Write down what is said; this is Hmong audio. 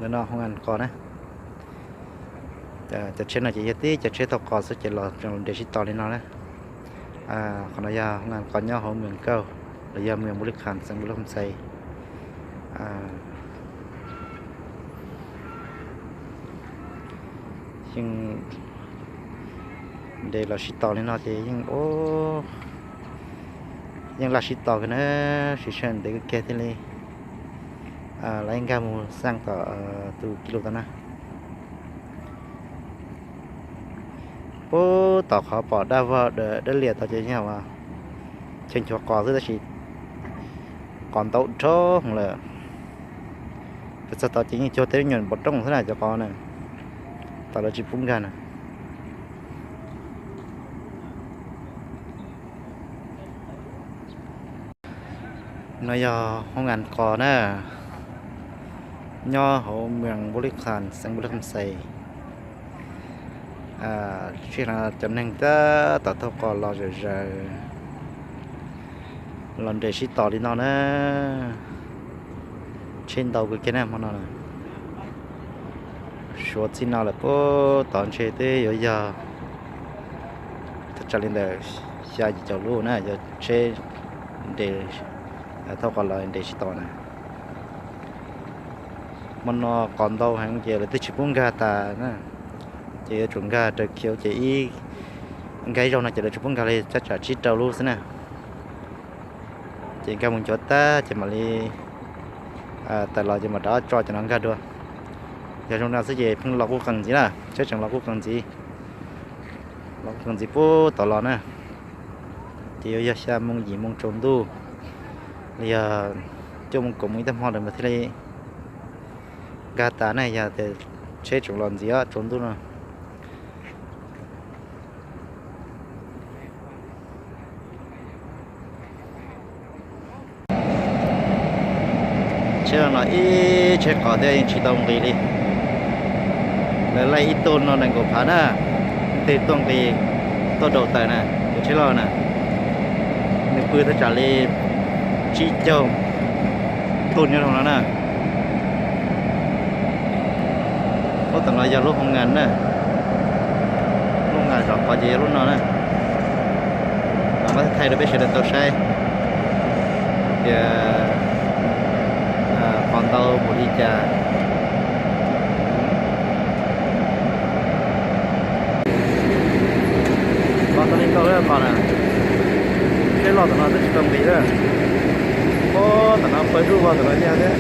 No hoob nkas qos na. Cov tsheb no ces yog tib cov tsheb thauj qos xwb ces los nres sib tos li no na. Qhov no yog hoob nkas qos nyob hauv Mws Kauj los yog Mws Npu Li Khas, xeev Npu Li Khas Xais. Yeej nres los sib tos li no ces yeej, yeej laj sib tos kawg na, siv sij hawm ntev kawg kiag thiaj li lawv nkag mus xaj tom tus kis lus tod na. Puag tom qhov pom daj vog dawm dawb lias tod ces yog chaw nchuav qos xwb tab sis qos ntau dhau heev lawm. Pes txog tod ces yeej cuag tej lub nyuam npov rooj xwb na cov qos na, tom lawv tsis pub nkag na. No yog hoob nkas qos na, nyob hauv Mws Npu Li Khas, xeev Npu Li Khas Xais. Tsis hloov cov neeg tab tom thauj qos los zom zaws, los nres sib tos li no na. Tsheb ntau kawg kiag na hmo no. Suav txij no lawm puag tod ntshe twb yuav yog thaj tsam li ntawm xya yim caum lub na, yog tsheb nres thauj qos los nres sib tos na. Hmo no qos ntau heev ces lawv twb tsis pub nkag tas na, ces yuav tsum nkag raws khiv ces ib nkag ib zaug no ces lawv tsis pub nkag li, thaj tsam tsib rau lub xwb na. Ces nkag mus nchuav tag ces mam li tawm los ces mam rov tso cov no nkag dua. Yog zoo no xwb ces pheej los kuj qees ntxiv na, tsheb tseem los kuj qees ntxiv, los kuj qees ntxiv puag tom los na. Ces yuav yog xya moo yim moo tsaus ntuj, los yog cuaj moo kaum moo ib tag hmo lawm mas thiaj li nkag tas ne, yog tias tsheb tseem los ntxiv tsaus ntuj no. Tsheb no ib tsheb qos thiab yeej tsis tau nqis li. Lawv laij ib tug no nees nkaum phav na, leej twg tuaj nqis tuaj daus tawm na, cov tsheb loj na, nws pw thaj tsam li tsib caug tug nyob rau no na. Lub tom no yog lub hoo ngas na, lub ngas zov qos ces yog lub no na. Muab thaij rau peb sawv daws tau saib tias qos ntau npaum li cas. Qos tau li ntau lawm qos na, tsheb loj tom no twb tsis tau nqis lawm. Ub, tom no pawg zuj vog tom no yog thiab.